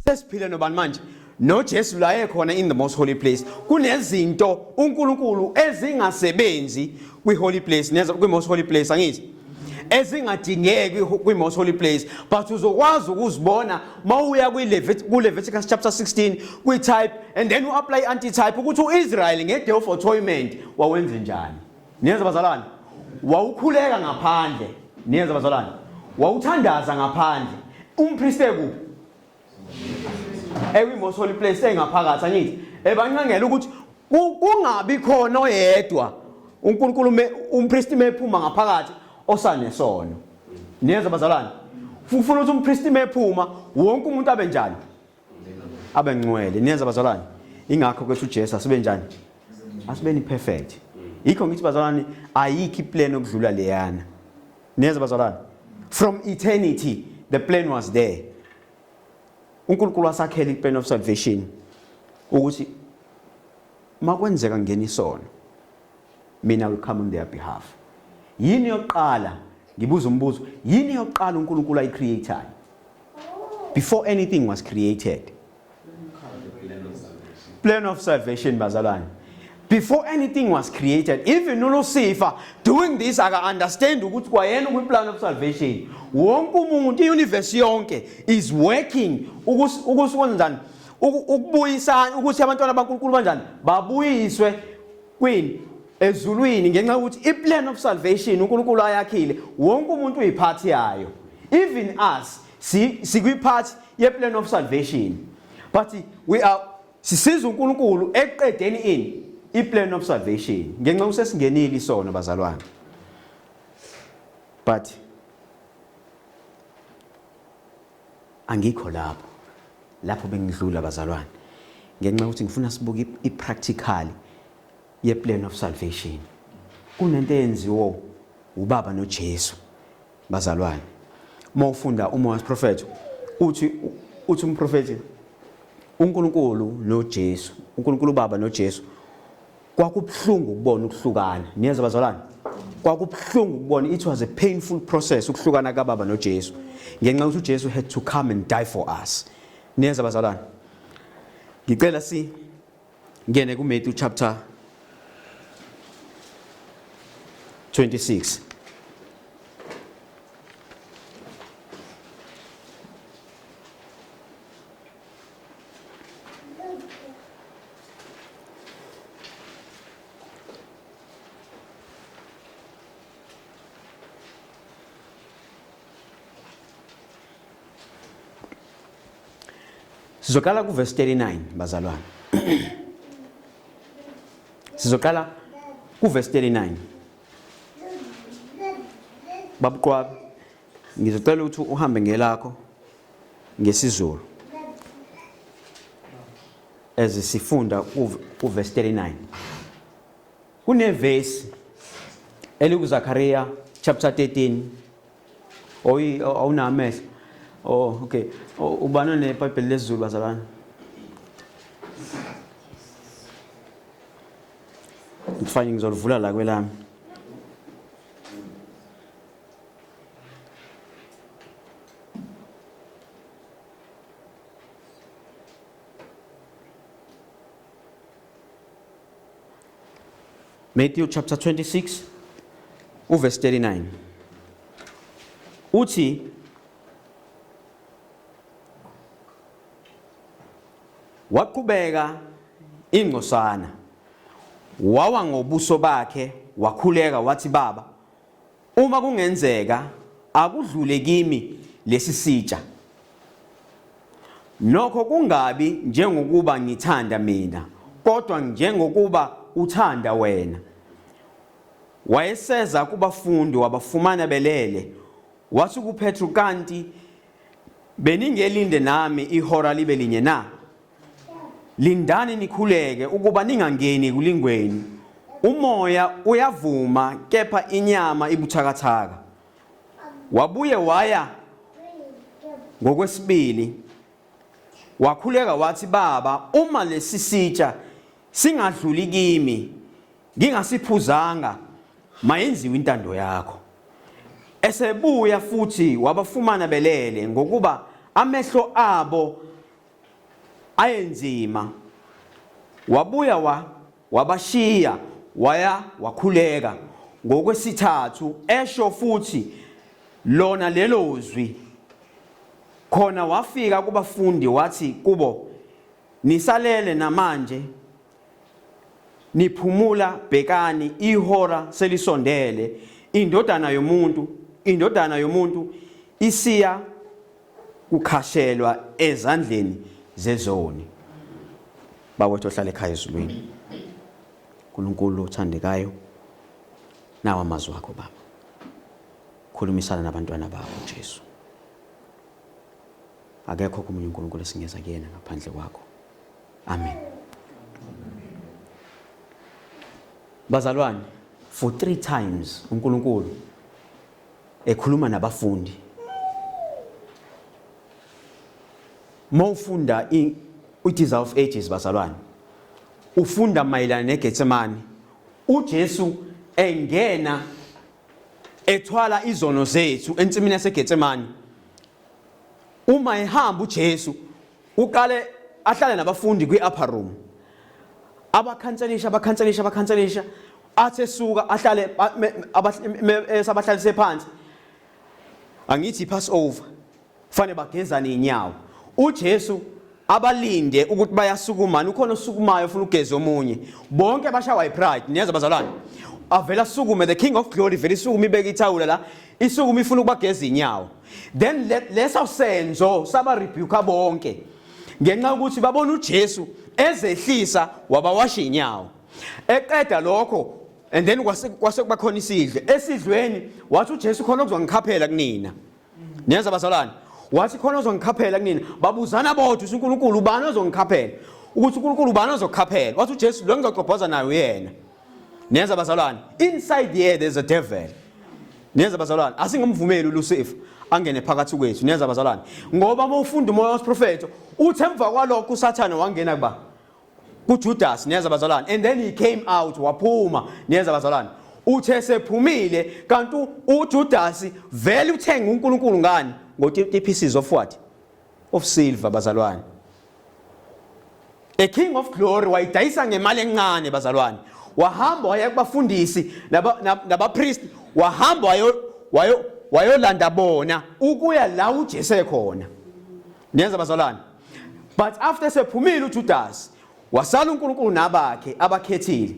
Sesiphile nobani manje? NoJesu la ekhona in the most holy place. Kunezinto uNkulunkulu ezingasebenzi kwi holy place, neza kwi most holy place angithi? Ezingadingeki kwi most holy place, but uzokwazi ukuzibona mawuya kwi Leviticus chapter 16 kwi type and then u apply anti type ukuthi uIsrael nge day of atonement wawenze njani. Niyeza bazalwane? Wawukhuleka ngaphandle. Niyeza bazalwane? Wawuthandaza ngaphandle. Umpriest ekuphi? Ekwi most holy place engaphakathi angithi. Ebancengela ukuthi kungabi khona oyedwa uNkulunkulu umpriest mephuma ngaphakathi osanesono. Niyeza bazalwane? Ufuna ukuthi umpriest mephuma wonke umuntu abe njani? Abe ngcwele. Niyeza bazalwane? Ingakho kwethu uJesu asibe njani? Asibeni perfect. Yikho ngithi bazalwane ayikho iplan okudlula leyana. Niyeza bazalwane? From eternity the plan was there. uNkulunkulu wasakhela iplan of salvation ukuthi makwenzeka ngena isono mina will come on their behalf. Yini yokuqala ngibuza umbuzo yini yokuqala uNkulunkulu ayicreateayo before anything was created? Plan of salvation bazalwane. Before anything was created, even uLucifer doing this aka understand ukuthi kwayena ukwi plan of salvation. Wonke umuntu iuniverse yonke is working ukusikwenzani ukubuyisana ukuthi abantwana baNkulunkulu kanjani babuyiswe kwini ezulwini ngenxa yokuthi i-plan of salvation uNkulunkulu ayakhile wonke umuntu uyiphathi yayo even us sikwi-part ye-plan of salvation but we are sisiza uNkulunkulu ekuqedeni ini i-plan of salvation ngenxa yokuthi sesingenile isono bazalwane but angikho lapho lapho bengidlula bazalwane ngenxa yokuthi ngifuna sibuke i-practical ye-plan of salvation kunento eyenziwo ubaba noJesu bazalwane uma ufunda umoya wesiprofetho uthi uthi umprofethi uNkulunkulu noJesu uNkulunkulu ubaba noJesu kwakubuhlungu ukubona ukuhlukana niyezwa bazalwane kwakubuhlungu ukubona it was a painful process ukuhlukana kababa noJesu ngenxa yokuthi uJesu had to come and die for us niyezwa bazalwane ngicela si ngene kuMatthew chapter 26 Sizoqala kuverse 39 bazalwane. Sizoqala kuverse 39. Babuqwabi ngizocela ukuthi uhambe ngelakho ngesiZulu. As sifunda kuverse 39. Kunevesi elikuZakaria chapter 13 oyi awunamehlo oh okay ubani oneBhayibheli lesiZulu bazalwane ngifanye ngizolivula la kwelami Matthew chapter 26 uverse 39 uthi waqhubeka ingcosana wawa ngobuso bakhe wakhuleka wathi baba Uma kungenzeka, akudlule kimi lesi sitsha. Nokho kungabi njengokuba ngithanda mina, kodwa njengokuba uthanda wena. Wayeseza kubafundi wabafumana belele, wathi kuPetru, Kanti beningelinde nami ihora libe linye na? Lindani nikhuleke ukuba ningangeni ekulingweni. Umoya uyavuma kepha inyama ibuthakathaka. Wabuye waya ngokwesibili wakhuleka wathi, Baba, uma lesi sitsha singadluli kimi ngingasiphuzanga, mayenziwe intando yakho. Esebuya futhi wabafumana belele, ngokuba amehlo abo ayenzima. Wabuya wa wabashiya waya wakhuleka ngokwesithathu esho futhi lona lelo zwi. Khona wafika kubafundi wathi kubo, Nisalele namanje niphumula, bhekani ihora selisondele, indodana yomuntu, indodana yomuntu isiya kukhashelwa ezandleni zezoni. Bawethu ohlala ekhaya ezulwini, uNkulunkulu othandekayo, nawa amazwi akho Baba, khulumisana nabantwana bakho Jesu. Akekho komunye uNkulunkulu esingeza kuyena ngaphandle kwakho. Amen. Bazalwane, for 3 times uNkulunkulu ekhuluma nabafundi. Mawufunda i-Desire of Ages bazalwane, ufunda mayelana neGetsemane. uJesu engena ethwala izono zethu ensimini yaseGetsemane. Uma ehamba uJesu uqale ahlale nabafundi kwi-upper room, abakhanselisha abakhanselisha abakhanselisha, athi esuka ahlale esabahlalise phansi. Angithi Passover fanele bagezane inyawo. UJesu abalinde ukuthi bayasukuma, ukhona osukumayo ufuna ukugeza omunye, bonke bashawa ipride. Niyeza bazalwane, avela asukume the King of Glory, vele isukume ibeke ithawula la, isukume ifuna ukubageza inyawo. Then leso senzo saba rebuke bonke ngenxa yokuthi babona uJesu ezehlisa wabawasha inyawo. Eqeda lokho, and then kwase kwase kuba khona isidlo. Esidlweni wathi uJesu, khona okuzongikhaphela kunina. Niyeza bazalwane, wathi khona ozongikhaphela kunina. Babuzana bodwa ukuthi uNkulunkulu ubani ozongikhaphela, ukuthi uNkulunkulu ubani ozokukhaphela. Wathi uJesu, lo ngizogcobhoza naye uyena. Niyeza bazalwane, inside here there's a devil. Niyeza bazalwane, asingumvumeli uLucifer angene phakathi kwethu. Niyeza bazalwane, ngoba uma ufunda umoya wesiprofetho uthi emva kwalokho uSathane wangena kuba kuJudas. Niyeza bazalwane, and then he came out, waphuma. Niyeza bazalwane, uthe sephumile kanti uJudas vele uthenga uNkulunkulu ngani? Ngo 30 pieces of what? Of silver bazalwane. A King of Glory wayidayisa ngemali encane bazalwane. Wahamba waya kubafundisi nabapriest, wahamba wayo wayolanda bona ukuya la uJesu ekhona. Niyenza bazalwane, but after sephumile uJudas, wasala uNkulunkulu nabakhe abakhethile.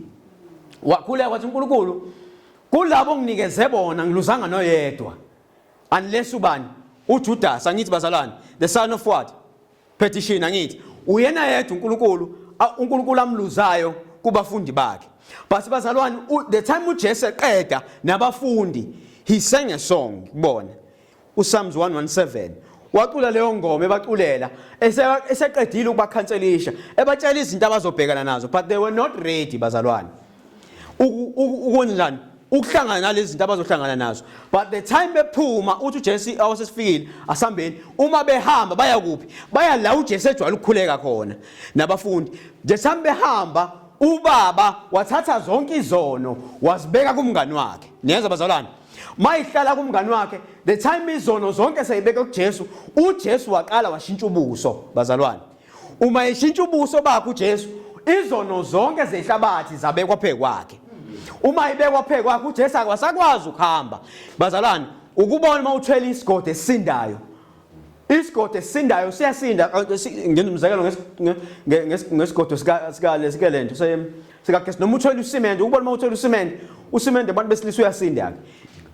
Wakhuleka wathi, uNkulunkulu, kulabo nginikeze bona ngiluzanga noyedwa unless ubani? UJudas. Angithi bazalwane, the son of what? Perdition. Angithi uyena yedwa uNkulunkulu uNkulunkulu amluzayo kubafundi bakhe. But bazalwane, the time uJesu eqeda nabafundi, he sang a song kubona, uPsalms 117. Wacula leyo ngoma ebaculela eseqedile ukubakhanselisha, ebatshela izinto abazobhekana nazo, but they were not ready bazalwane ukwenza ukuhlangana nalezi zinto abazohlangana nazo. But the time bephuma, uthi uJesu, awasesifikile, asambeni. Uma behamba baya kuphi? Baya la uJesu ejwayele ukukhuleka khona nabafundi. The time behamba, ubaba wathatha zonke izono wazibeka kumngani wakhe. Niyeza bazalwane, mayihlala kumngani wakhe, the time izono zonke seyibeka kuJesu, uJesu waqala washintsha ubuso bazalwane. Uma eshintsha ubuso bakhe uJesu, izono zonke zehlabathi zabekwa phezu kwakhe. Uma ibekwa phezu kwakhe uJesu, akwasakwazi ukuhamba bazalwane. Ukubona uma uthwele isigodo esisindayo, isigodo esisindayo siyasinda. Ngenza umzekelo ngesigodo sika lento sikagesi, noma uthwele usimende. Ukubona uma uthwele usimende, usimende abantu besilisa uyasinda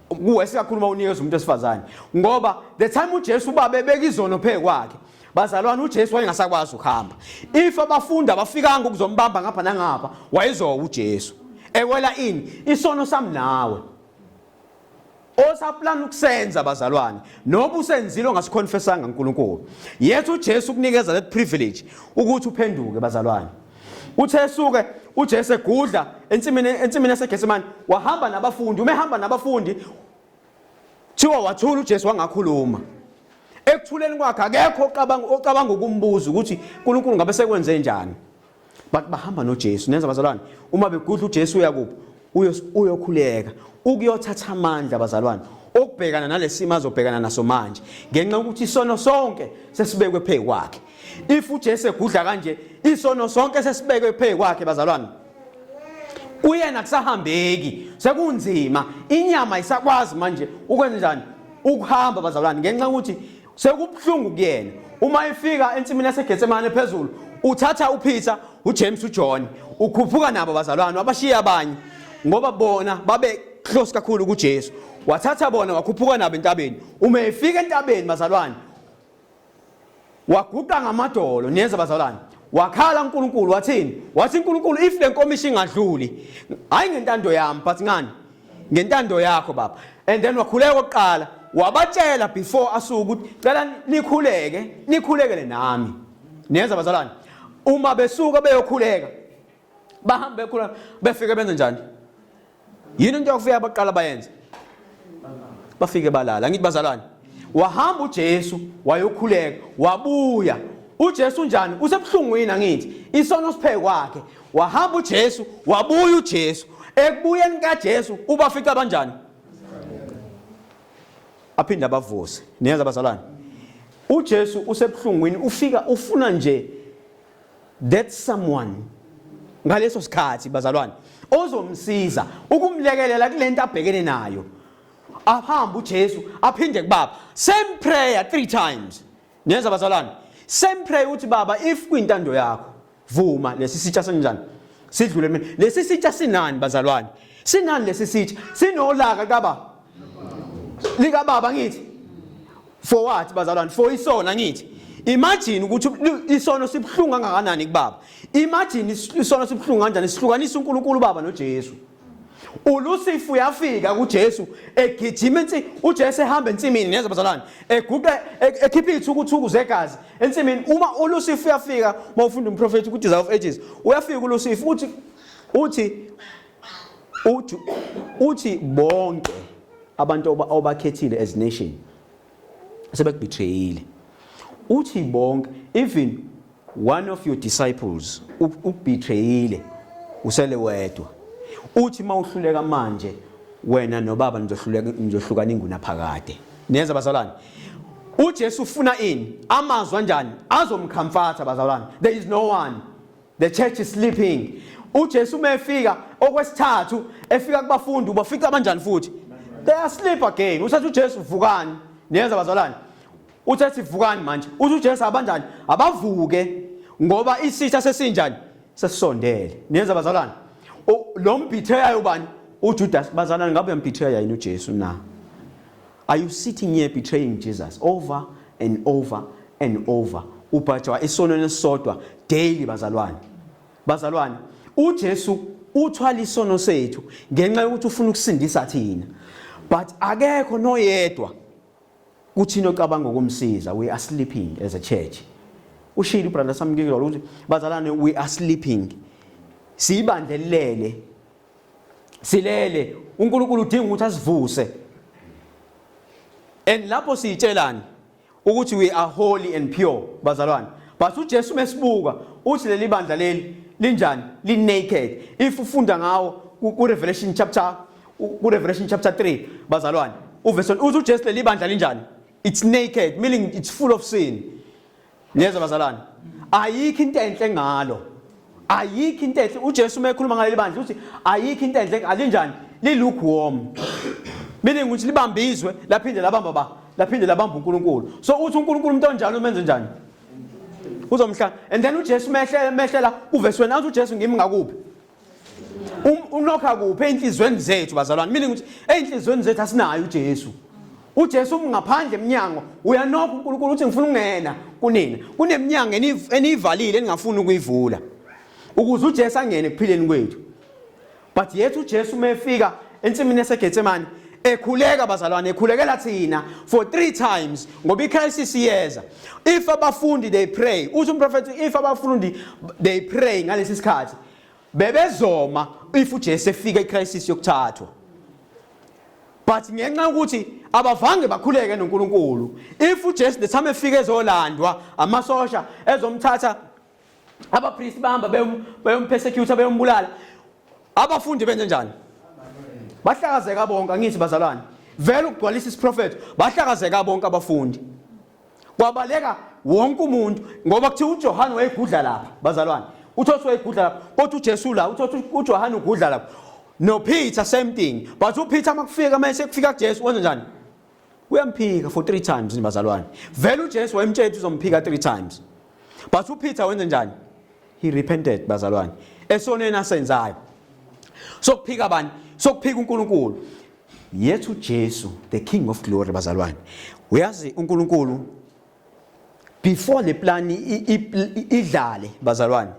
ke kuwe, sikakhulu uma unikeza umuntu wesifazane, ngoba the time uJesu ubaba ebeka izono phezu kwakhe bazalwane, uJesu wayengasakwazi ukuhamba. If abafundi abafikanga ukuzombamba ngapha nangapha, wayezowa uJesu ewela ini? Isono sami nawe osaplan ukusenza bazalwane, noba usenzile ongasiconfessanga uNkulunkulu. Yethu uJesu ukunikeza that privilege ukuthi uphenduke bazalwane. Uthe esuke uJesu egudla ensimini yaseGetsemane, wahamba nabafundi. Uma ehamba nabafundi, thiwa wathula uJesu wangakhuluma. Ekuthuleni kwakhe akekho ocabanga ukumbuza ukuthi uNkulunkulu ngabe sekwenze njani, but bahamba noJesu. Nenza bazalwane, uma begudla uJesu uya kuphi? Uyokhuleka, ukuyothatha amandla bazalwane. Okubhekana nalesimo azobhekana naso manje ngenxa yokuthi isono sonke sesibekwe phezu kwakhe. If uJesu egudla kanje, isono sonke sesibekwe phezu kwakhe bazalwane. Kuyena kusahambeki, sekunzima, inyama isakwazi manje ukwenza njani? Ukuhamba bazalwane ngenxa yokuthi sekubuhlungu kuyena. Uma efika ensimini yaseGetsemane phezulu, uthatha uPeter, uJames, uJohn, ukhuphuka nabo bazalwane, wabashiya abanye ngoba bona babe close kakhulu kuJesu. Wathatha bona wakhuphuka nabo entabeni. Uma efika entabeni bazalwane, waguqa ngamadolo, niyeza bazalwane, wakhala uNkulunkulu wathini? Wathi uNkulunkulu, if le nkomishi ingadluli, hayi ngentando yami but ngani? Ngentando yakho baba. And then wakhuleka oqala, wabatshela before asuke ukuthi cela nikhuleke, nikhulekele nami. Niyeza bazalwane, uma besuka beyokhuleka, bahambe bekhuleka, befike benze njani? Yini into yokufika baqala bayenze? Bafike balala. Ngithi bazalwane, wahamba uJesu wayokhuleka, wabuya. uJesu unjani? Usebuhlungwini angithi. Isono siphe kwakhe. Wahamba uJesu, wabuya uJesu. Ekubuyeni kaJesu ubafica kanjani? Aphinde abavuse. Niyazi bazalwane, uJesu usebuhlungwini, ufika ufuna nje that someone ngaleso sikhathi bazalwane ozomsiza ukumlekelela kulento abhekene nayo. Ahamba uJesu aphinde kubaba, same prayer 3 times. Niyeza bazalwane, same prayer uthi baba, if kuyintando yakho vuma lesi sitsha senjani sidlule mina. Lesi sitsha sinani bazalwane? Sinani lesi sitsha? Sinolaka kaba likababa ngithi. For what bazalwane? For isona ngithi. Imagine ukuthi isono sibuhlungu kangakanani kubaba. Imagine isono sibuhlungu kanjani, sihlukanisa uNkulunkulu baba noJesu. uLucifer uyafika kuJesu egijima ensi, uJesu ehamba ensimini, niyezwa bazalwane, eguqe ekhipha ithukuthuku zegazi ensimini. Uma uLucifer uyafika, uma ufunda umprofeti ku Desire of Ages, uyafika uLucifer uthi uthi uthi uthi bonke abantu obakhethile as nation sebekubetrayile. Uthi bonke, even one of your disciples ukubetrayile, usele wedwa. Uthi mawuhluleka manje wena nobaba nizohluleka, nizohlukana ingunaphakade. Niyeza bazalwane, uJesu ufuna ini? Amazwi anjani azomcomforta bazalwane? There is no one, the church is sleeping. uJesu uma efika okwesithathu, efika kubafundi, ubafica kanjani futhi? They are asleep again. Usathi uJesu vukani. Niyeza bazalwane, uthi vukani manje. Uthi uJesu abanjani? Abavuke ngoba isitha sesinjani? Sesisondele. Niyeza bazalwane, lo mbetray ubani? uJudas. Bazalwane, ngabe uyambetray yini uJesu na? Are you sitting here betraying Jesus over and over and over? Ubhajwa isonweni esisodwa daily bazalwane. Bazalwane, uJesu uthwala isono sethu ngenxa yokuthi ufuna ukusindisa thina. But akekho noyedwa kuthina ocabanga ukumsiza. We are sleeping as a church. Ushilo ubrother Samkelo ukuthi bazalwane, we are sleeping. Siyibandla elilele. Silele. uNkulunkulu udinga ukuthi asivuse. And lapho siyitshelani ukuthi we are holy and pure bazalwane. But uJesu mesibuka uthi leli bandla leli linjani? Li naked. If ufunda ngawo ku Revelation chapter, ku Revelation chapter 3 bazalwane, uverse 1, uthi uJesu leli bandla linjani? It's naked, meaning it's full of sin. Niyezwa bazalwane, ayikho into enhle ngalo, ayikho into enhle. uJesu uma ekhuluma ngaleli bandla uthi ayikho into enhle, alinjani? Li lukewarm, meaning ukuthi libamba izwe, laphinde labamba ba, laphinde labamba uNkulunkulu. So uthi uNkulunkulu umuntu onjalo umenze njani? Uzomhla. And then uJesu mehlela mehlela uverse 1, athi uJesu ngimi ngakuphi? Unokha kuphi? Einhlizweni zethu bazalwane, meaning ukuthi einhlizweni zethu asinayo uJesu. uJesu ungaphandle eminyango uyanokha. uNkulunkulu uthi ngifuna ukungena kunina, kuneminyango eniyivalile eningafuni ukuyivula ukuze uJesu angene ekuphileni kwethu. But yethu uJesu uma efika ensimini yaseGetsemane ekhuleka bazalwane, ekhulekela thina for 3 times ngoba icrisis iyeza. If abafundi they pray, uthi umprofeti, if abafundi they pray ngalesi sikhathi bebezoma if uJesu efika icrisis yokuthathwa. But ngenxa yokuthi abavange bakhuleke noNkulunkulu, if uJesu the time efika ezolandwa amasosha ezomthatha, abapriest bahamba beyompersecute, beyombulala, abafundi benze njani? Bahlakazeka bonke angithi bazalwane. Vele ukugcwalisa isiprofetho, bahlakazeka bonke abafundi. Kwabaleka wonke umuntu ngoba kuthiwa uJohane wayegudla lapha, bazalwane. Uthothi wayegudla lapha, kodwa uJesu la, uthothi uJohane ugudla lapha. No Peter same thing. But uPeter makufika mase kufika kuJesu wenza njani? Uyamphika for 3 times bazalwane. Vele uJesu wayemtshela ukuthi uzomphika 3 times. But uPeter wenza njani? He repented bazalwane. Esonweni asenzayo. Sokuphika bani? Sokuphika uNkulunkulu. Yet uJesu the King of Glory bazalwane. Uyazi uNkulunkulu before le plan idlale bazalwane.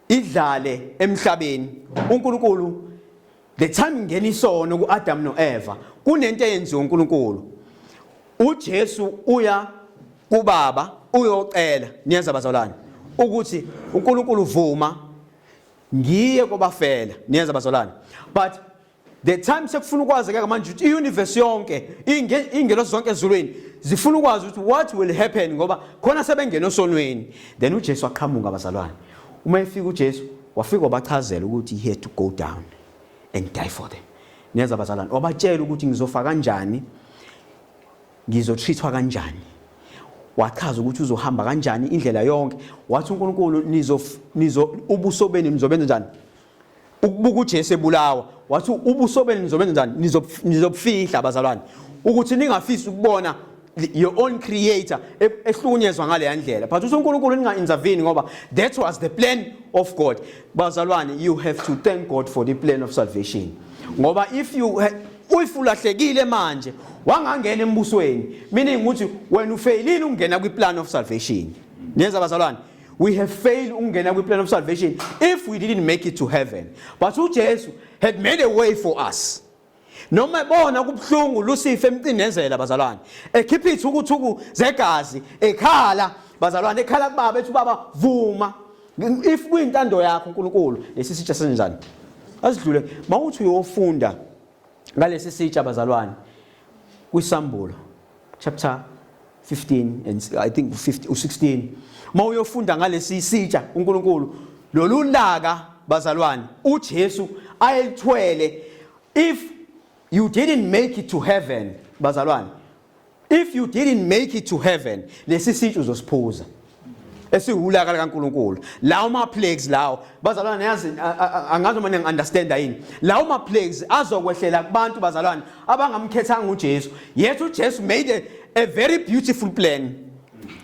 Idlale emhlabeni uNkulunkulu the time ngena isono kuAdam noEva kunento eyenziwa uNkulunkulu. uJesu uya kubaba uyocela niyenza bazalwane ukuthi uNkulunkulu vuma ngiye kobafela niyenza bazalwane but the time sekufuna ukwazi ke manje ukuthi i-universe yonke ingelosi zonke ezulwini zifuna ukwazi ukuthi what will happen ngoba khona sebengena osonweni then uJesu waqhamuka bazalwane uma efika uJesu wafika wabachazela ukuthi he had to go down and die for them niyeza bazalwane wabatshela ukuthi ngizofa kanjani ngizotreatwa kanjani wachaza ukuthi uzohamba kanjani indlela yonke wathi uNkulunkulu nizo nizo ubuso benu nizobenza njani ukubuka uJesu ebulawa wathi ubuso benu nizobenza njani nizobufihla bazalwane ukuthi ningafisi ukubona your own creator ehlukunyezwa ngaleya ndlela but uNkulunkulu ninga intervene ngoba that was the plan of God bazalwane you have to thank God for the plan of salvation ngoba if you if ulahlekile manje wangangena embusweni meaning ukuthi wena ufailile ukungena kwi plan of salvation niyeza bazalwane we have failed ukungena kwi plan of salvation if we didn't make it to heaven but uJesu had made a way for us noma ebona kubuhlungu Lucifer emcindezela bazalwane ekhipha ithukuthuku zegazi ekhala bazalwane ekhala kubaba ethi baba vuma if kuyintando yakho uNkulunkulu lesi sitsha senjani asidlule mawuthi uyofunda ngalesi sitsha bazalwane kwisambulo chapter 15 and I think 15 16 mawuyofunda ngalesi sitsha uNkulunkulu lolu laka bazalwane uJesu ayelithwele if you didn't make it to heaven bazalwane if you didn't make it to heaven lesi sitsha uzosiphuza esiwulaka likaNkuluNkulu lawo ma plagues lawo bazalwane yazi angazi uma ningi-understanda yini lawo ma plagues azokwehlela kubantu bazalwane abangamkhethanga uJesu yet uJesu made a very beautiful plan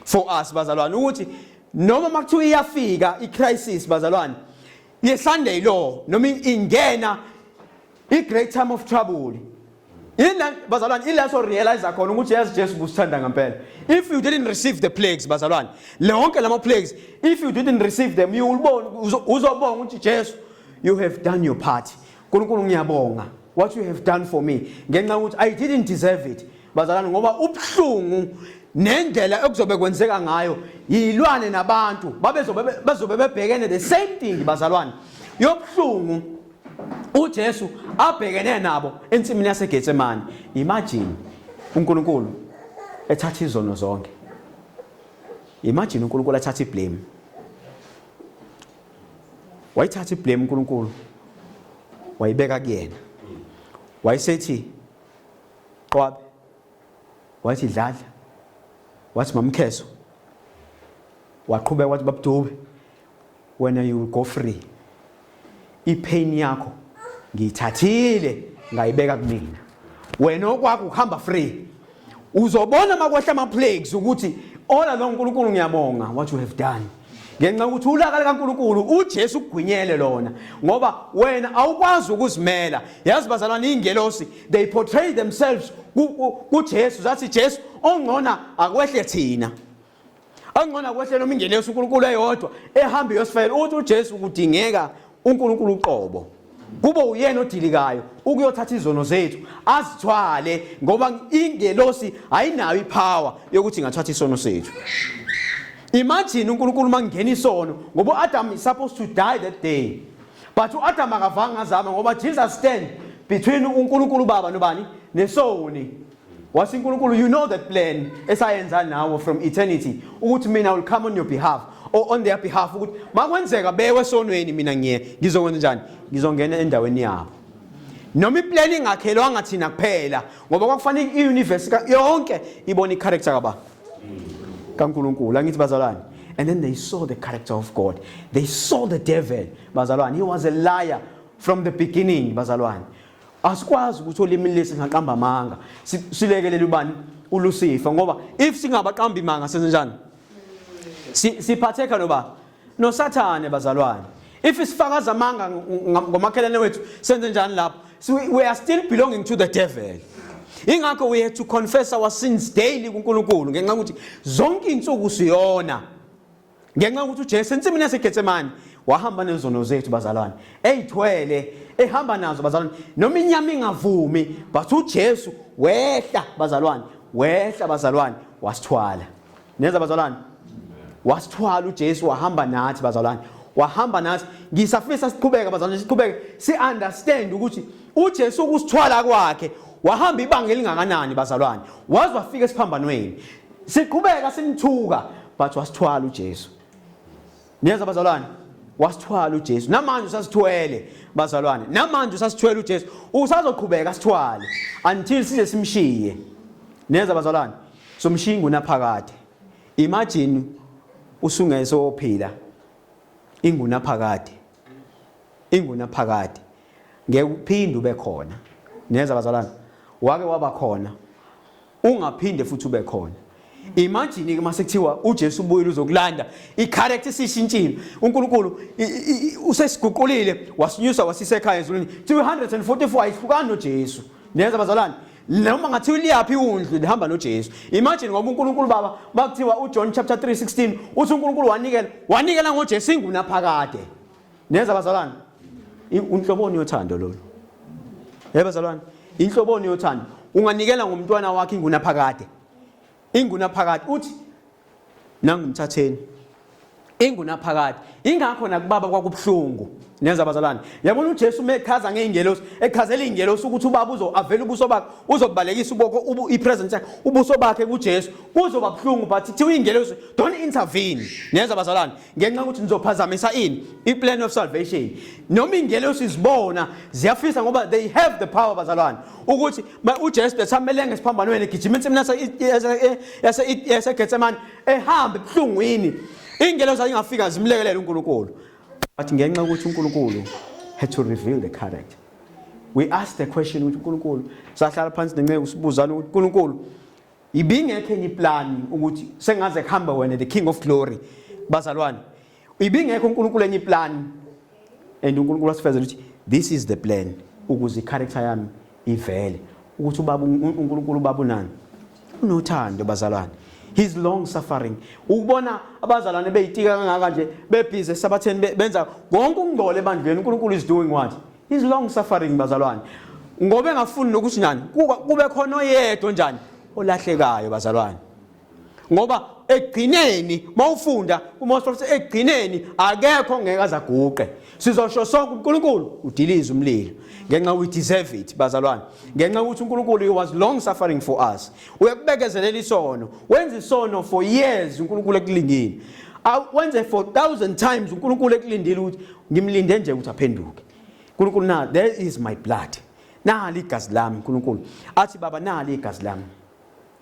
for us bazalwane ukuthi noma makuthiwa iyafika i-crisis bazalwane ye-Sunday law noma ingena i-great time of trouble ila bazalwane ila so realize khona ukuthi yazi Jesu busithanda ngempela if you didn't receive the plagues bazalwane lonke lama plagues if you didn't receive them you will bona uzobonga ukuthi Jesu you have done your part uNkulunkulu ngiyabonga what you have done for me ngenxa yokuthi I didn't deserve it bazalwane ngoba ubuhlungu nendlela okuzobe kwenzeka ngayo yilwane nabantu babezobe bazobe bebhekene the same thing bazalwane yobuhlungu uJesu abhekene nabo ensimini yaseGetsemane imagine uNkulunkulu ethatha izono zonke imagine uNkulunkulu athatha iblame wayithatha iblame uNkulunkulu wayibeka kuyena wayesethi qwabe wathi dladla wathi mamkheso waqhubeka wathi babudube wena you will go free ipain yakho ngiyithathile ngayibeka kumina wena okwakho ukuhamba free uzobona makwehla ama plagues ukuthi all along uNkulunkulu ngiyabonga what you have done ngenxa yokuthi ulaka likaNkulunkulu uJesu ugwinyele lona ngoba wena awukwazi ukuzimela yazi bazalwane ingelosi they portray themselves kuJesu zathi Jesu ongcona akwehle thina angcono akwehle noma ingelosi uNkulunkulu eyodwa ehamba iyosifela uthi uJesu kudingeka uNkulunkulu uqobo kube uyena odilikayo ukuyothatha izono zethu azithwale ngoba ingelosi ayinayo ipower yokuthi ingathatha isono sethu imagine uNkulunkulu mangena isono ngoba uAdam is supposed to die that day but uAdam akavanga azama ngoba Jesus stand between uNkulunkulu baba nobani nesoni wathi uNkulunkulu you know that plan esayenza nawo from eternity ukuthi mina will come on your behalf or on their behalf ukuthi makwenzeka bewe esonweni mina ngiye ngizokwenza njani ngizongena endaweni yabo Noma iplan ingakhelwanga thina kuphela, ngoba kwakufanele i-universe yonke ibone i-character kaba kaNkulunkulu. Angithi bazalwane, and then they saw the character of God, they saw the devil, bazalwane. He was a liar from the beginning, bazalwane. Asikwazi ukuthi olimi lesi singaqamba amanga, silekelele ubani? ULucifer. Ngoba if singabaqamba imanga, senze njani? Siphatheka noba noSathane, bazalwane. If sifakaza amanga ngomakhelwane wethu, senze njani lapho? So we are still belonging to the devil. Ingakho we have to confess our sins daily kuNkulunkulu, ngenxa yokuthi zonke insuku siyona, ngenxa yokuthi uJesu ensimini yaseGetsemane wahamba nezono zethu, bazalwane, eyithwele, ehamba nazo, bazalwane, noma inyama ingavumi, but uJesu wehla, bazalwane, wehla, bazalwane, wasithwala. Neza, bazalwane, wasithwala uJesu, wahamba nathi, bazalwane, wahamba nathi. Ngisafisa siqhubeke, bazalwane, siqhubeke si understand ukuthi uJesu ukusithwala kwakhe wahamba ibanga elingakanani, bazalwane, waze wafika esiphambanweni. Siqhubeka simthuka, but wasithwala uJesu. Niyeza, bazalwane, wasithwala uJesu. Namanje usasithwele, bazalwane, namanje usasithwele uJesu, usazoqhubeka sithwale until size simshiye. Niyeza, bazalwane, somshiya ingunaphakade. Imagine usungese ophila ingunaphakade, ingunaphakade, ngeke uphinde ube khona. Niyeza, bazalwane, wake waba khona, ungaphinde futhi ube khona. Imagine ke mase kuthiwa uJesu ubuyile uzokulanda, i-character isishintshile, uNkulunkulu usesiguqulile, wasinyusa, wasisa ekhaya ezulwini. 244 ayihlukani noJesu. Niyeza, bazalwane, noma ngathiwa liyaphi iwundlu, lihamba noJesu. Imagine, ngoba uNkulunkulu Baba, bakuthiwa uJohn chapter 3:16 uthi uNkulunkulu wanikela ngoJesu ingunaphakade. Niyeza, bazalwane, unhloboni yothando lolu? Yebo, bazalwane, inhloboni yothando unganikela ngomntwana wakhe ingunaphakade, ingunaphakade, uthi nangumthatheni ingunaphakade. Ingakho nakubaba kwakubuhlungu. Niyeza, bazalwane, yabona uJesu uma echaza ngey'ngelosi, echazela iy'ngelosi ukuthi ubaba uzo avela ubuso bakhe, uzobalekisa uboko i-presence yakhe, ubuso bakhe kuJesu kuzoba buhlungu, but kuthiwa iy'ngelosi, "Don't intervene." Niyeza, bazalwane, ngenxa yokuthi nizophazamisa ini? I-plan of salvation. Noma iy'ngelosi zibona ziyafisa, ngoba they have the power, bazalwane, ukuthi uJesu besamelenge esiphambanweni, egijima ensimini yaseGetsemane, ehambe ebuhlungwini, iy'ngelosi ayingafika zimlekelele uNkulunkulu, but ngenxa yokuthi uNkulunkulu had to reveal the character. We asked the question ukuthi uNkulunkulu, sahlala phansi nenceku, sibuzana ukuthi uNkulunkulu ibingekho enye iplan ukuthi sengaze kuhambe wena, the King of Glory, bazalwane? Ibingekho uNkulunkulu enye iplan? And uNkulunkulu wasifezela ukuthi this is the plan, ukuze i-character yami ivele, ukuthi ubaba uNkulunkulu, ubaba unani? Unothando, bazalwane. He's long suffering. Ukubona abazalwane beyitika kangaka nje, bebhizi esabatheni, benza konke ukungcola ebandleni, uNkulunkulu is doing what? He's long suffering, bazalwane, ngoba engafuni nokuthi nani kube khona oyedwa njani olahlekayo, bazalwane, ngoba ekugcineni mawufunda kuMose prophet, ekugcineni akekho ngeke azaguqe, sizosho sonke, uNkulunkulu udiliza umlilo, ngenxa we deserve it, bazalwane, ngenxa ukuthi uNkulunkulu, he was long suffering for us. Uyakubekezelela isono, wenza isono for years, uNkulunkulu ekulindile. Wenze for thousand times, uNkulunkulu ekulindile ukuthi ngimlinde nje ukuthi aphenduke. uNkulunkulu, na there is my blood, nali igazi lami. uNkulunkulu athi, "Baba, nali igazi lami,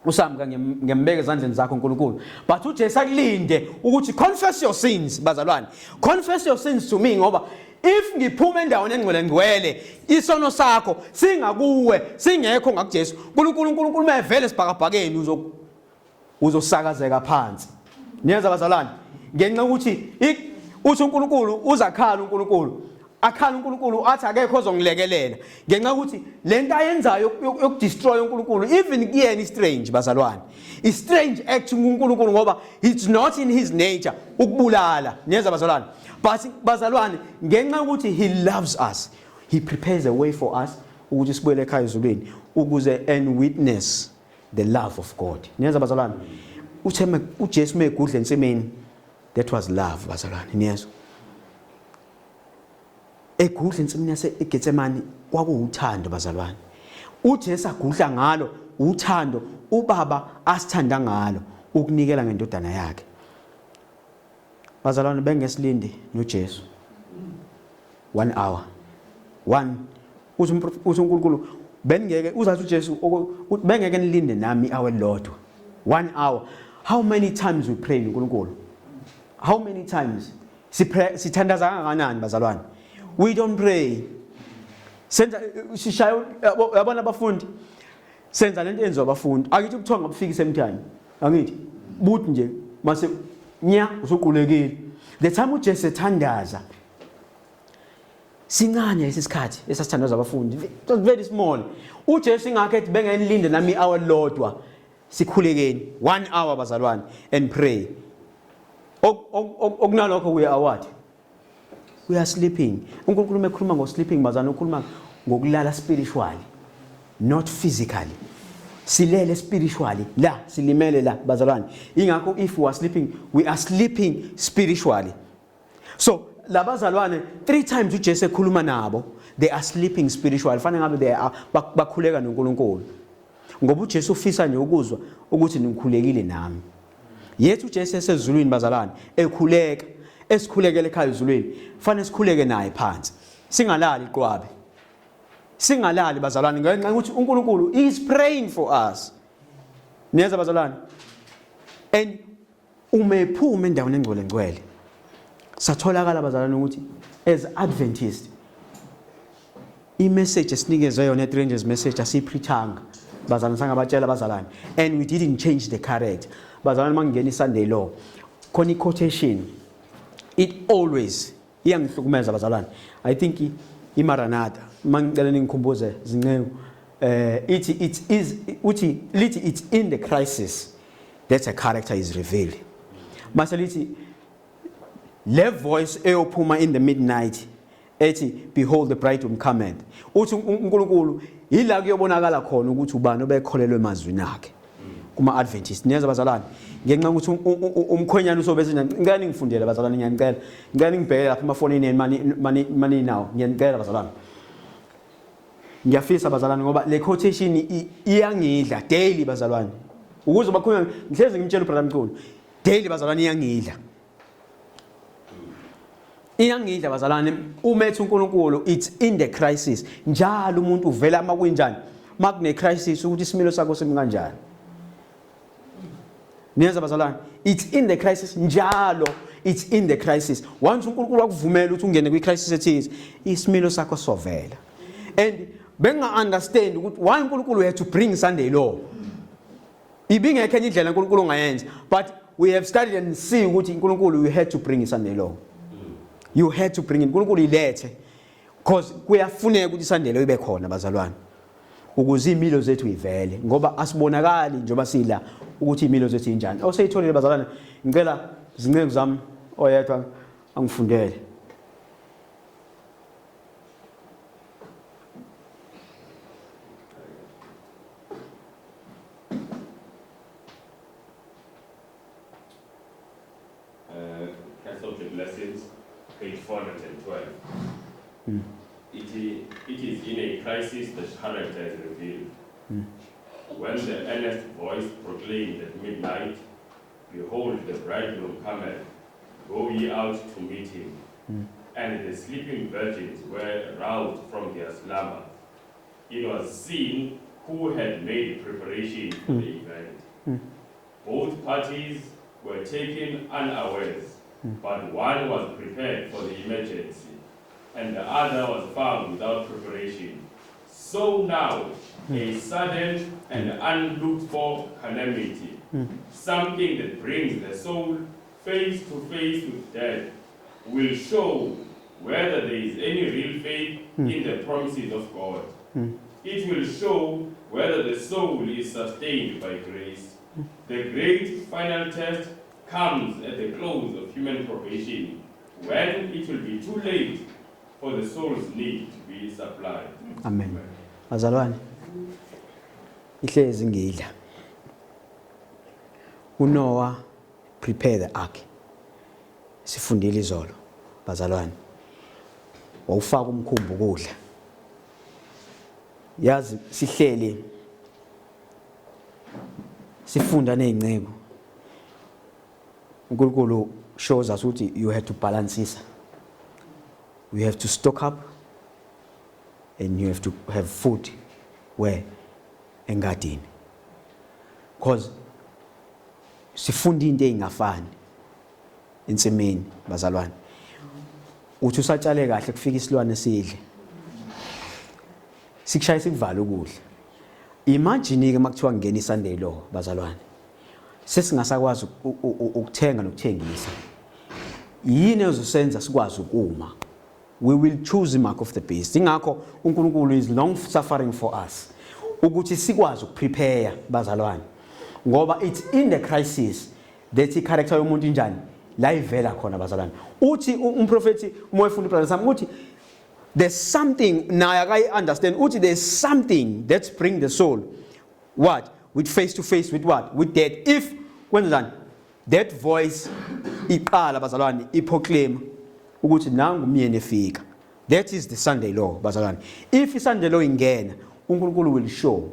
usamka ngembeka ezandleni zakho, uNkulunkulu." But uJesu akulinde ukuthi confess your sins, bazalwane, confess your sins to me, ngoba if ngiphuma endaweni engcwele ngcwele, isono sakho singakuwe, singekho ngakuJesu, uNkulunkulu, uNkulunkulu mevele sibhakabhakeni uzosakazeka phansi. Niyeza, bazalwane, ngenxa ukuthi uthi uNkulunkulu uzakhala, uNkulunkulu akhala, uNkulunkulu athi akekho ozongilekelela, ngenxa yokuthi lento ayenzayo yokudestroy uNkulunkulu, even kuyena i-strange, bazalwane, i-strange act kuNkulunkulu, ngoba it's not in his nature ukubulala. Niyeza, bazalwane? But bazalwane, ngenxa yokuthi he loves us, he prepares a way for us ukuthi sibuyele ekhaya ezulwini, ukuze and witness the love of God. Niyeza, bazalwane, uthe uJesu megudla ensimini, that was love, bazalwane. Niyezwa, egudla ensimini yase eGetsemane kwakuwuthando, bazalwane. uJesu agudla ngalo uthando ubaba asithanda ngalo, ukunikela ngendodana yakhe, bazalwane. Bengesilinde noJesu 1 hour, 1 Uthi uthi uNkulunkulu beningeke uzathi uJesu bengeke nilinde nami i-hour elilodwa. 1 hour. How many times we pray uNkulunkulu? How many times? Sithandaza kangakanani bazalwane? We don't pray. Senza sishaya yabona abafundi senza lento enziwa abafundi. Akithi ubuthongo bufika same time. Angithi buthi nje mase nya usuqulekile. The time uJesu ethandaza sincane lesi sikhathi esasithandaza abafundi. It was very small. UJesu ingakho ethi bengenilinde nami i-hour lodwa sikhulekeni 1 hour bazalwane and pray. Okunalokho we are what? We are sleeping. uNkulunkulu uma ekhuluma ngo sleeping bazalwane ukhuluma ngokulala spiritually not physically. Silele spiritually la silimele la bazalwane. Ingakho if we are sleeping we are sleeping spiritually. So labazalwane three times uJesu ekhuluma nabo they are sleeping spiritually fanele ngabe they are bakhuleka noNkulunkulu. Ngoba uJesu ufisa nje ukuzwa ukuthi nikhulekile nami. Yethu uJesu esezulwini bazalwane ekhuleka esikhulekele ekhaya ezulwini fanele sikhuleke naye phansi singalali qwabe singalali bazalwane ngenxa yokuthi uNkulunkulu is praying for us niyeza bazalwane and uma ephuma endaweni engcwele ngcwele satholakala bazalwane ukuthi as Adventist imessage esinikezwe yona e-Strangers message asiyipreachanga bazalwane sangabatshela abazalwane and we didn't change the character bazalwane mangingena iSunday law khona i-quotation it always iyangihlukumeza bazalwane i think imaranatha mangicela ningikhumbuze zinceku eh ithi it is uthi lithi it's in the crisis that a character is revealed mase lithi le voice eyophuma in the midnight ethi behold the bridegroom cometh uthi uNkulunkulu yila kuyobonakala khona ukuthi ubani obekholelwe emazwini akhe kuma Adventist niyeza bazalwane ngenxa ukuthi umkhwenyana usobe senja ngicela ningifundele bazalwane ngiyanicela ngicela ningibheke lapha emafonini enu mani mani mani nawo ngiyanicela bazalwane ngiyafisa bazalwane ngoba le quotation iyangidla daily bazalwane ukuze bakhulume ngihlezi ngimtshela ubrother Mchunu daily bazalwane iyangidla iyangidla bazalwane uma ethi uNkulunkulu it's in the crisis njalo umuntu uvela uma kunjani makune crisis ukuthi isimilo sakho simi kanjani niyeza bazalwane it's in the crisis njalo it's in the crisis once uNkulunkulu wakuvumela ukuthi ungene kwi crisis ethize isimilo sakho sovela and benga understand ukuthi why uNkulunkulu had to bring Sunday law Ibingekho enye indlela uNkulunkulu ongayenza but we have studied and see ukuthi uNkulunkulu you had to bring iSunday law. You had to bring it. uNkulunkulu ilethe because kuyafuneka ukuthi iSunday law ibe khona bazalwane. Ukuze imilo zethu ivele ngoba asibonakali njengoba sila ukuthi imilo zethu injani. Oseyitholile bazalwane ngicela zinceku zami oyedwa angifundele. Christ Object Lessons, page 412. It is in a crisis that character is revealed. When the earnest voice proclaimed at midnight, behold, the bridegroom cometh, go ye out to meet him. And the sleeping virgins were roused from their slumber. It was seen who had made preparation for the event. Both parties were taken unawares, but one was prepared for the emergency, and the other was found without preparation. So now, a sudden and unlooked for calamity, something that brings the soul face to face with death, will show whether there is any real faith in the promises of God. It will show whether the soul is sustained by grace. The great final test comes at the close of human probation, when it will be too late for the soul's need to be supplied. Amen. Bazalwane, ihlezi ngidla. uNoah prepare the ark. Sifundile izolo bazalwane. Wawufaka umkhumbi ukudla. Yazi sihleli sifunda nezinceku. uNkulunkulu shows us ukuthi you have to balancisa. You have to stock up. And you have to have food where? Engadini. Because sifunda into ezingafani ensimini bazalwane. Uthi usatshale kahle kufika isilwane sidle. Sikushaya sikuvala ukudla. Imagine ke makuthiwa ngena iSunday law bazalwane. Sesingasakwazi ukuthenga nokuthengisa. Yini ezosenza sikwazi ukuma? We will choose the mark of the beast. Ingakho uNkulunkulu is long suffering for us ukuthi sikwazi ukuprepare bazalwane, ngoba it's in the crisis that i-character yomuntu injani la ivela khona bazalwane. Uthi umprofethi uma efunda ubrother Sam uthi there's something naye akayi understand, uthi there's something that bring the soul what with face to face with what with death. If kwenzani that voice iqala bazalwane iproclaim ukuthi nangu umyeni efika, that is the Sunday law bazalwane. If iSunday law ingena, uNkulunkulu will show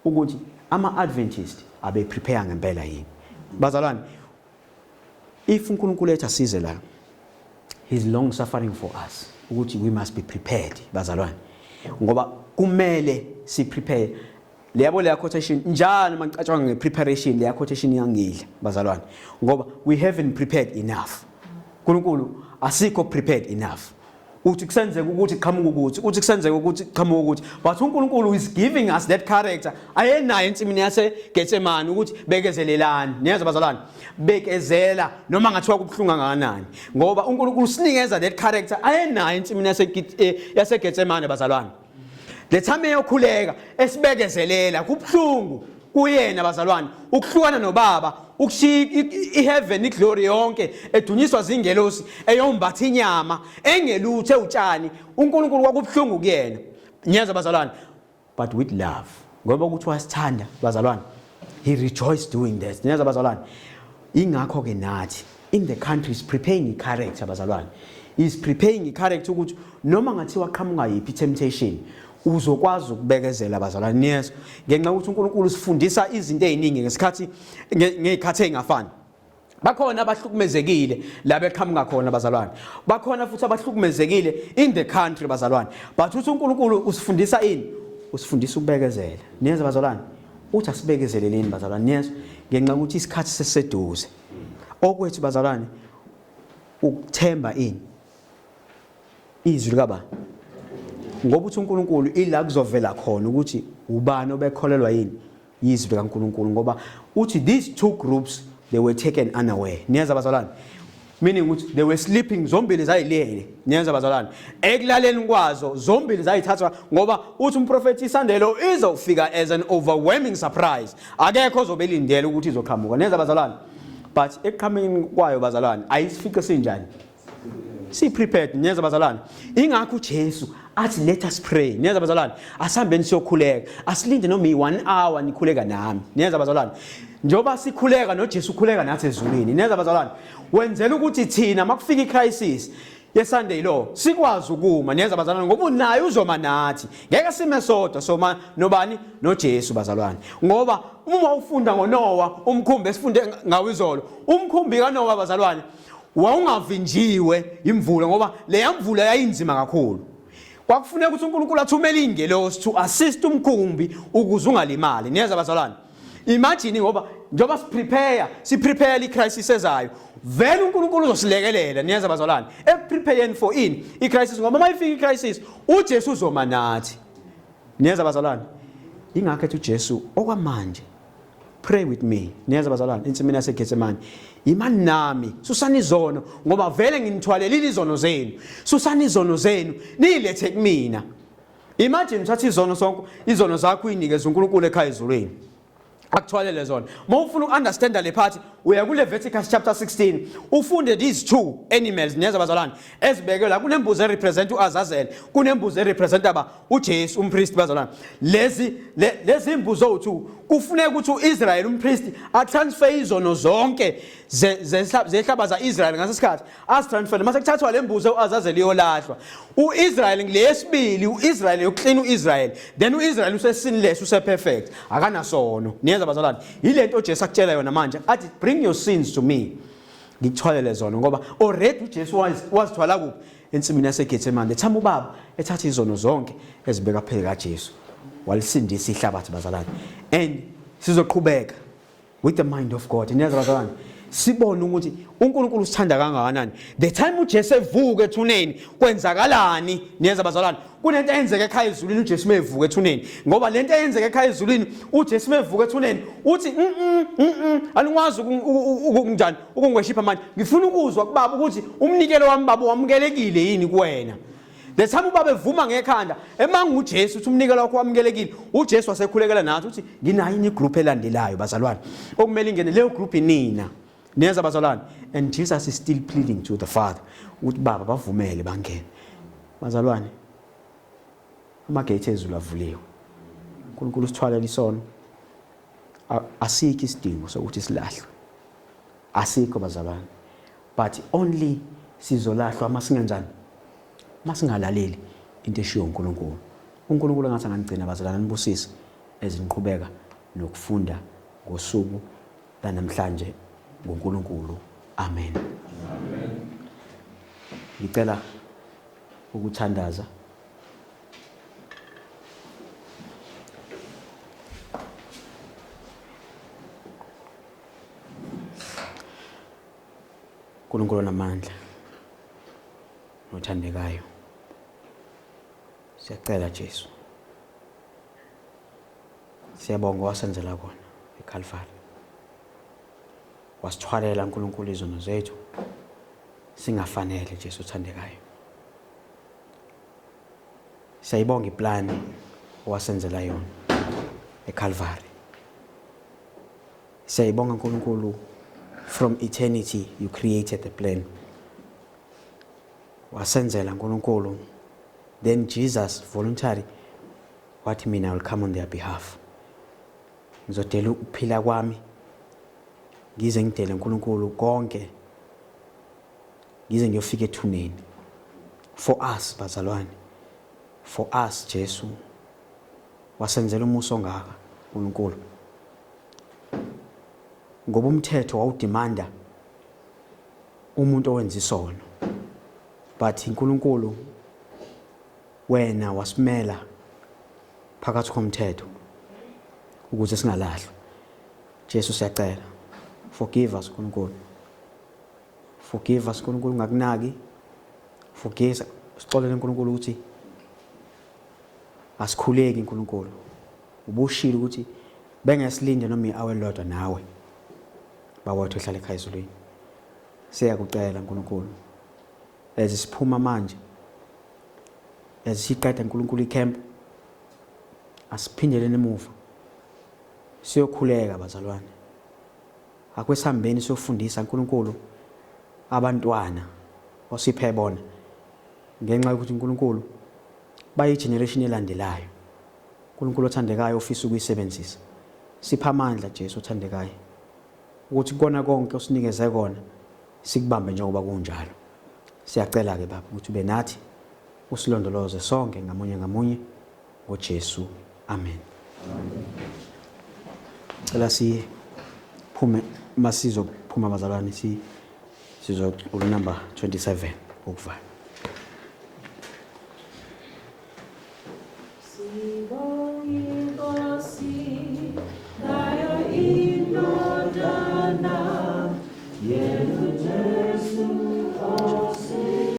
ukuthi ama Adventist abe prepare ngempela yini bazalwane. If uNkulunkulu ethi asize la, he's long suffering for us ukuthi we must be prepared bazalwane, ngoba kumele si prepare. Leyabo leya quotation njalo mangicatshanga ngepreparation, leya quotation iyangidla bazalwane, ngoba we haven't prepared enough. uNkulunkulu asikho prepared enough. Uthi kusenzeka ukuthi qhamuka ukuthi, uthi kusenzeka ukuthi qhamuka ukuthi, but uNkulunkulu is giving us that character ayenayo ensimini yase Getsemane ukuthi bekezelelani. Niyezwa bazalwane, bekezela noma ngathiwa kubuhlungu kangakanani, ngoba uNkulunkulu usinikeza that character ayenayo ensimini yase Getsemane bazalwane. Le time eyokhuleka esibekezelela kubuhlungu kuyena bazalwane ukuhlukana nobaba, ukushiya iheaven iglory yonke edunyiswa zingelosi, eyombatha inyama engeluthe utshani. uNkulunkulu kwakubuhlungu kuyena, niyezwa bazalwane, but with love, ngoba ukuthi wasithanda bazalwane, he rejoiced doing that. Niyezwa bazalwane, ingakho ke nathi in the country is preparing a character bazalwane, is preparing a character ukuthi noma ngathiwa qhamuka yiphi temptation uzokwazi ukubekezela bazalwane. Niyezwa, ngenxa yokuthi uNkulunkulu usifundisa izinto eziningi ngesikhathi, ngezikhathi ezingafani. Bakhona abahlukumezekile la beqhamuka khona bazalwane, bakhona futhi abahlukumezekile in the country bazalwane, but uthi uNkulunkulu usifundisa ini? Usifundisa ukubekezela. Niyezwa bazalwane, uthi asibekezeleleni bazalwane. Niyezwa, ngenxa yokuthi isikhathi sesiseduze. Okwethu bazalwane ukuthemba ini? Izwi likaba, ngoba uthi uNkulunkulu ila kuzovela khona ukuthi ubani obekholelwa yini izwi likaNkulunkulu, ngoba uthi these two groups they were taken unaware. Niyeza bazalwane, meaning ukuthi they were sleeping, zombili zayilele. Niyeza bazalwane, ekulaleni kwazo zombili zayithathwa, ngoba uthi umprofethi isandelo izofika as an overwhelming surprise, akekho ozobelindela ukuthi izoqhamuka. Niyeza bazalwane, but ekuqhamukeni kwayo bazalwane ayisifice sinjani? Si prepared. Niyeza bazalwane, ingakho uJesu athi let us pray. Niyeza bazalwane, asihambeni siyokhuleka, asilinde noma i1 hour nikhuleka nami. Niyeza bazalwane, njengoba sikhuleka noJesu ukhuleka nathi ezulwini. Niyeza bazalwane, wenzela ukuthi thina makufika icrisis yeSunday law sikwazi ukuma. Niyeza bazalwane, ngoba unaye uzoma nathi, ngeke sime sodwa, soma nobani? NoJesu bazalwane. Ngoba uma ufunda ngoNoah, umkhumbi esifunde ngawo izolo, umkhumbi kaNoah bazalwane wawungavinjiwe imvula, ngoba leya mvula yayinzima kakhulu. Kwakufuneka ukuthi uNkulunkulu athumele ingelosi to assist umkhumbi ukuze ungalimali. Niyeza bazalwane, imagine, ngoba njengoba siprepare, siprepare icrisis ezayo, vele uNkulunkulu uzosilekelela. Niyeza bazalwane, ekuprepareni for in icrisis, ngoba uma ifika icrisis uJesu uzoma nathi. Niyeza bazalwane, ingakho ethi uJesu okwamanje pray with me. Niyeza bazalwane, insimini yaseGetsemane, imani nami, susani izono, ngoba vele nginithwalelile izono zenu, susani izono zenu niyilethe kumina. Imagine uthatha izono sonke, izono zakho uyinikeze uNkulunkulu ekhaya ezulwini akuthwalele zona. Uma ufuna uku-understanda le part, uya ku-Leviticus chapter 16 ufunde these two animals. Niyeza bazalwane, ezibekwe la, kunembuzi erepresent u-Azazel, kunembuzi erepresent aba uJesu umpristi bazalwane. Lezi lezi imbuzi owu2 kufuneka ukuthi uIsrael umpristi atransfer izono zonke zehlaba zaIsrael ngasesikhathi azitransfer. Mase kuthathwa le mbuzi uAzazel iyolahlwa, uIsrael ngileyesibili, uIsrael yokuclean uIsrael, then uIsrael usesinless, useperfect, akanasono. Niyeza bazalwane, yilento uJesu akutshela yona manje, athi bring your sins to me. Ngikuthwalele zona ngoba already uJesu wazithwala kuphi? Ensimini yaseGetsemane. Thama ubaba ethatha izono zonke ezibeka phezu kaJesu. Walisindisa ihlabathi bazalwane. And sizoqhubeka with the mind of God. Niyazwa bazalwane? Sibone ukuthi uNkulunkulu usithanda kangakanani. The time uJesu evuka ethuneni kwenzakalani? Niyezwa bazalwane? Kunento eyenzeka ekhaya ezulwini uJesu mevuka ethuneni. Ngoba lento eyenzeka ekhaya ezulwini uJesu mevuka ethuneni uthi anikwazi ukunjani ukungweshipha manje. Ngifuna ukuzwa kubaba ukuthi umnikelo wami baba wamukelekile yini kuwena. The time ubaba evuma ngekhanda emanga uJesu uthi umnikelo wakho wamukelekile, uJesu wasekhulekela nathi uthi nginayo ini group elandelayo bazalwane okumele ingene leyo group inina. Niyeza bazalwane, and Jesus is still pleading to the Father ukuthi baba bavumele bangene. Bazalwane, amagate ezulu avuliwe. uNkulunkulu usithwalela isono. Asikho isidingo sokuthi silahlwe. Asikho bazalwane. But only sizolahlwa masingenjani? Masingalaleli into eshiwo uNkulunkulu. uNkulunkulu engathi anganigcina bazalwane nibusise ezinqhubeka nokufunda ngosuku lanamhlanje ngoNkulunkulu. Amen. Amen. Ngicela ukuthandaza. uNkulunkulu onamandla nothandekayo, siyacela Jesu, siyabonga wasenzela kona eCalvary, wasithwalela uNkulunkulu izono zethu singafanele. Jesu othandekayo, siyayibonga iplani owasenzela yona eCalvary. Siyayibonga uNkulunkulu, from eternity you created the plan, wasenzela uNkulunkulu. Then Jesus voluntary wathi mina I will come on their behalf, ngizodela ukuphila kwami, ngize ngidele uNkulunkulu konke, ngize ngiyofika ethuneni for us bazalwane, for us. Jesu wasenzela umusa ongaka uNkulunkulu, ngoba umthetho wawudemanda umuntu owenza isono, but uNkulunkulu wena wasimela phakathi komthetho ukuze singalahlwa. Jesu siyacela, forgive us uNkulunkulu, forgive us uNkulunkulu, ngakunaki, forgive, sixolele uNkulunkulu ukuthi asikhuleki. uNkulunkulu ubushilo ukuthi bengesilinde noma i-hour elilodwa nawe Baba wethu ohlala ekhaya ezulwini. Siyakucela uNkulunkulu, as siphuma manje, as siqeda uNkulunkulu icamp, asiphindeleni emuva siyokhuleka bazalwane. Akwesihambeni siyofundisa uNkulunkulu abantwana osiphe bona, ngenxa yokuthi uNkulunkulu bayi-generation elandelayo uNkulunkulu othandekayo ofisa ukuyisebenzisa. Sipha amandla Jesu othandekayo ukuthi kona konke osinikeze kona sikubambe njengoba kunjalo. Siyacela ke Baba ukuthi ube nathi, usilondoloze sonke ngamunye ngamunye ngoJesu. Amen. Cela siphume, masizophuma bazalwane, si sizocula number 27 ukuvala.